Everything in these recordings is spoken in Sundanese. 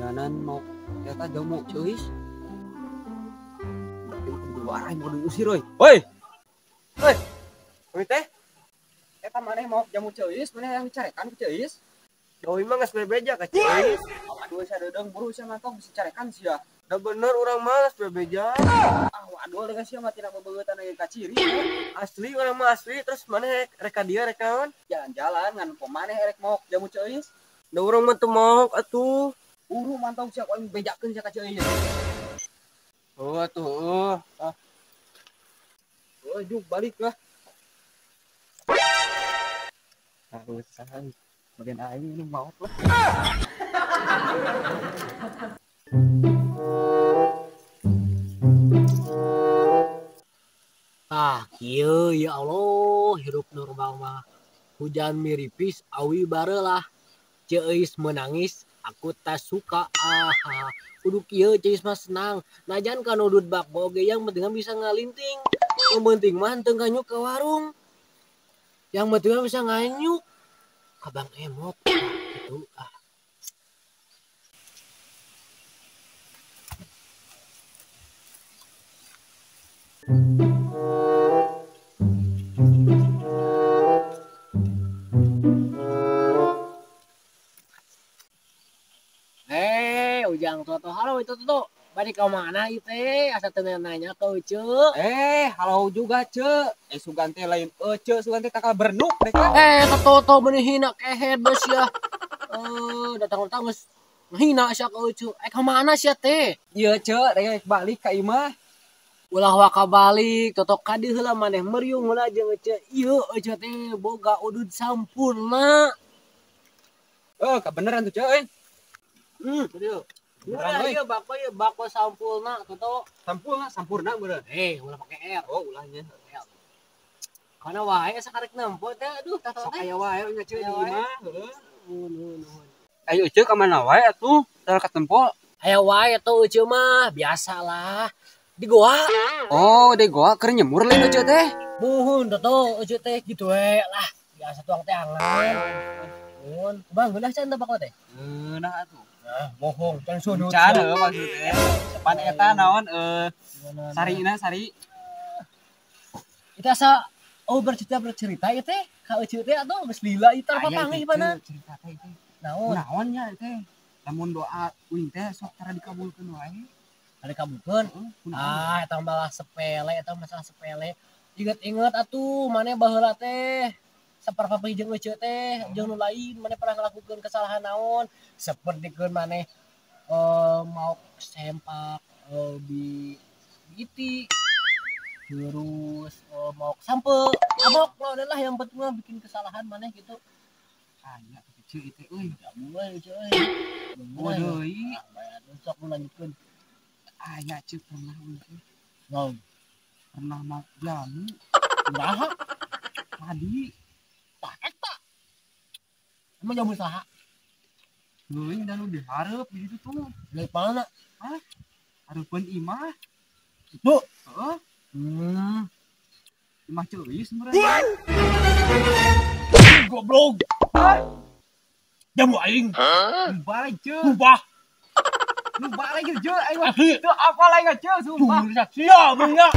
Dandanan mau eta jamu ceuis. Berarti kudu warai mau diusir euy. Hoi. Hoi. Hoi teh. Eta maneh mau jamu ceuis, maneh yang dicarekan ku ceuis. Deui mah geus bebeja ka ceuis. Aduh sia deudeng buru sia mantong bisa carekan sia. Da bener urang mah geus bebeja. Ah waduh dengan sia mah tina bebeugeutan aya ka ciri. Asli urang mah asli terus maneh rek ka dieu rek naon? Jalan-jalan ngan po maneh rek mau jamu ceuis. Da urang mah teu maok atuh. Buru mantong sia ku aing bejakeun sia ka ceuis. Oh atuh heuh. Ah. Oh juk balik lah. Harusan bagian aing ini maok lah. Ah, kieu ya Allah, hirup normal mah. Hujan miripis, awi bareulah. Ceuis menangis, aku tak suka. Ah, kudu kieu ceuis mah senang. Najan ka nudut bakbo ge yang penting bisa ngalinting. Yang penting mah teu nganyuk ke warung. Yang penting mah bisa nganyuk ka Bang Emok gitu ah. Ujang Toto, halo itu Toto. Balik ke mana itu? Asa teu nanya ke Ece. Halo juga Ce. Sugan teh lain Ece, sugan teh takal bernuk deh. Toto benih hina kehed bos ya. Datang-datang geus ngahina sia ke Ece. Ke mana sia teh? Ieu Ce, rek balik ka imah. Ulah waka balik, Toto kadieu heula maneh meriung heula jeung Ece. Ieu Ece teh boga udud sampurna. Kebeneran tuh Ce euy. Kieu. Ulah ieu bako ieu bako sampulna Toto. Sampulna sampurna meureun. Ulah pake R. Oh, ulahnya. Kana wae sakarek nempo teh aduh Toto teh. Sok aya wae nya Ce di imah, heuh. Nuhun nuhun. Ayo Ece ka mana wae atuh? Tara katempo. Aya wae atuh Ece mah, biasalah. Di goa. Oh, di goa keur nyemur lain Ece teh. Muhun Toto Ece teh kitu we lah. Biasa tuang teh angan. Nuhun. Bang, geunah can teh bako teh? Geunah atuh. Nah, bohong, can sudut. Can heuh maksudnya. Pan eta naon sarina sari. Itu asa oh bercerita ieu teh ka Ece teh atuh geus lila ieu teh papanggih mana? Cerita teh teh. Naon? Naon nya teh? Lamun doa uing teh sok tara dikabulkeun wae. Tara dikabulkeun? Ah, eta malah sepele, eta masalah sepele. Ingat-ingat atuh maneh baheula teh saperpapi jeung Ece teh jeung nu lain maneh pernah ngelakukeun kesalahan naon sapertikeun maneh mau sempak di iti terus mau sampe abok lah yang penting mah bikin kesalahan maneh gitu. Aya Ece itu euy. Ya mulai Ece euy. Bodoh deui. Sok lanjutkeun. Aya Ece pernah euy. Naon? Pernah mau jamu. Kumaha? Tadi eta. Emang jamu saha? Leuwih da nu dihareup di situ tuh. Dari mana? Hah? Hareupeun imah. Itu? Heeh. Imah ceuis meureun. Goblok. Hah? Jamu aing. Nu balik ce. Sumpah. Nu balik ce aing mah. Teu apal aing ce sumpah. Sia beunga.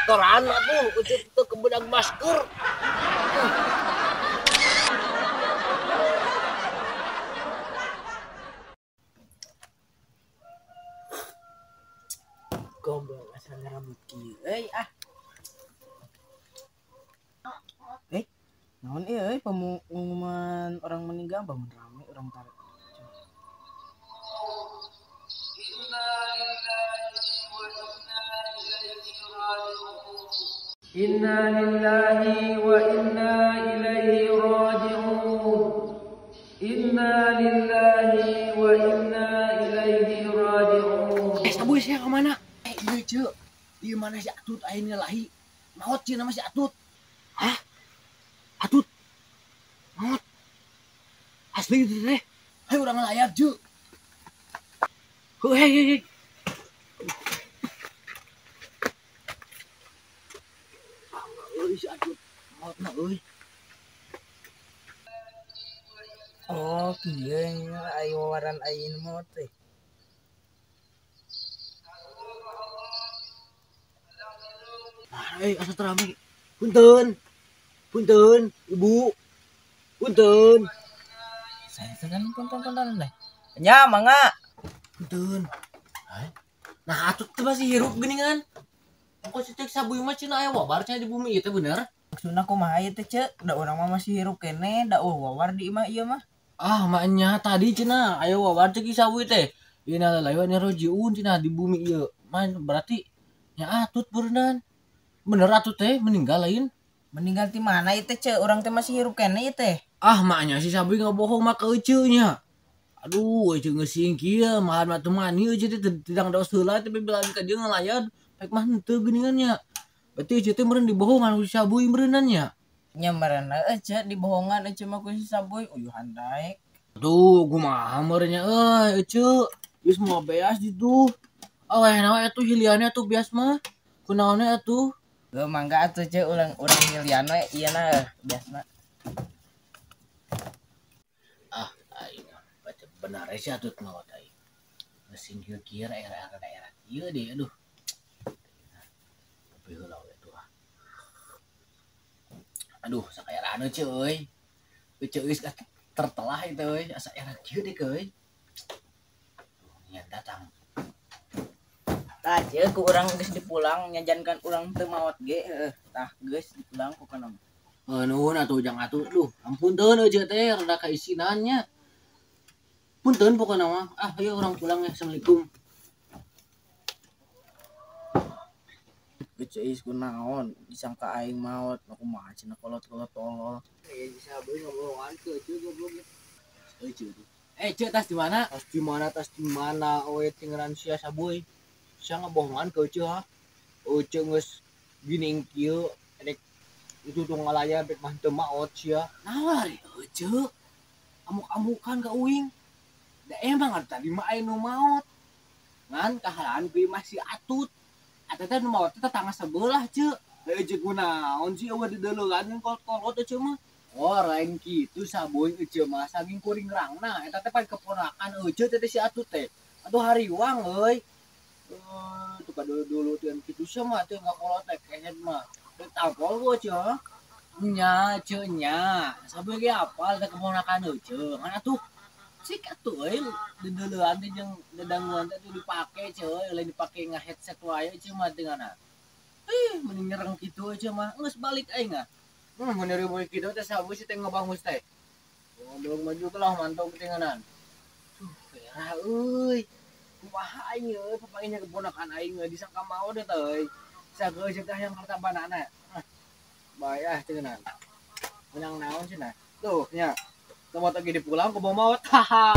Restoran atuh ucup teu kebedag masker. Goblok asal rambut kieu euy ah. Naon ieu euy pengumuman orang meninggal bangun rame orang tarik. Inna lillahi wa inna ilaihi raji'un. Inna lillahi wa inna ilaihi raji'un. Sabuy sia ka mana? Ieu ce. Di mana si Atut aing ngelahi? Maot cenah mah si Atut. Hah? Atut. Maot. Asli itu teh. Hayu urang ngalayar ce. Heuh hei. Si Atut Maotna euy. Oh, kieu nya aya wawaran ayeuna maot teh. Nah, asa terame. Punten. Punten, Ibu. Punten. Saya sedang punten-punten deh. Nya mangga. Punten. Nah, atuh teh masih hirup geuningan. Engko si cek sabuy mah cenah aya wabar cenah di bumi ieu teh bener. Maksudna kumaha ieu teh, Cek? Da urang mah masih hirup keneh, da wabar di imah ieu mah. Ah, maknya tadi cenah aya wabar cek sabuy teh. Innalillahi wa inna ilaihi rajiun cenah di bumi ieu. Man berarti nya atut beureunan. Bener atut teh meninggal lain. Meninggal di mana ieu teh, Cek? Urang teh masih hirup keneh ieu teh. Ah, maknya si sabuy ngabohong mah ka eceu nya. Aduh, eceu ngeusing kieu, mahan mah teu mani eceu teh tidang daos heula teh bebelaan ka dieu ngalayan. Pek mah henteu geuningan nya. Berarti eceu teh meureun dibohongan ku si sabuy meureunnan nya. Nya meureun eceu dibohongan eceu mah ku si sabuy uyuhan daek. Tuh, kumaha meureun nya euy eceu. Geus moal beas ditu. Awehna we atuh hiliannya atuh beas mah. Kunaonnya atuh? Heuh mangga atuh ceu urang urang hilian we ieu na biasna. Ah, aing baca benar sih atut maot aing. Ngesing kieu daerah daerah ieu deh aduh. Tapi heula we tuh. Aduh, sakaeraan euy euy. Euy geus tertelah itu euy, asa era kieu deh euy. Niat datang. Tah ceu ku urang geus dipulang nyajankan urang teu maot ge heuh. Tah geus dipulang ku kana. Nuhun atuh jang atuh duh, ampun teu euy teh rada kaisinan nya. Punten pokona mah. Ah, ayo urang pulang ya. Assalamualaikum. Geus kunaon disangka aing maot kumaha cenah kolot-kolot tolol. Eh bisa beuy ngomongan ke eceu goblok. Eceu. Eh ceu tas di mana? Tas di mana? Tas di mana? Oe tinggalan sia sabuy. Sia ngabohongan ke eceu ha. Eceu geus gini kieu rek itu tuh ngalayar rek mah teu maot sia. Naon ari eceu? Amuk-amukan ka uing. Da emang tadi mah aya nu maot. Ngan kahalaan ku mah si atut. Eta teh nu maot teh tetangga sebelah ceu. Heuh eceu kunaon sih eueuh dideuleuan kolot-kolot eceu mah. Oh, lain kitu sabuy eceu mah saking kuring rangna eta teh pan keponakan eceu teh si atut teh. Atuh hariwang euy. Tuh ka dulu-dulu teh kitu sia mah teh ngakolot teh kehed mah. Teh tampol gua eceu. Nya eceu nya. Sabuy ge apal teh keponakan eceu. Ngan atuh sik atuh euy dideuleuan teh jeung dedanguan teh tuh dipake eceu euy lain dipake nga-headset wae eceu mah teh ngana. Ih, mending nyereng kitu eceu mah geus balik aing ah. Mun ribu kitu teh sabuy si teh ngabangus teh. Belum maju kelah mantau ketinganan. Tuh, era euy. Kumaha aing euy papanggihnya keponakan aing euy disangka maot teh euy. Sageus teh yang harta banana. Bae ah cenah. Menang naon cenah. Tuh nya. Teu motor ge dipulang ku maot. Haha.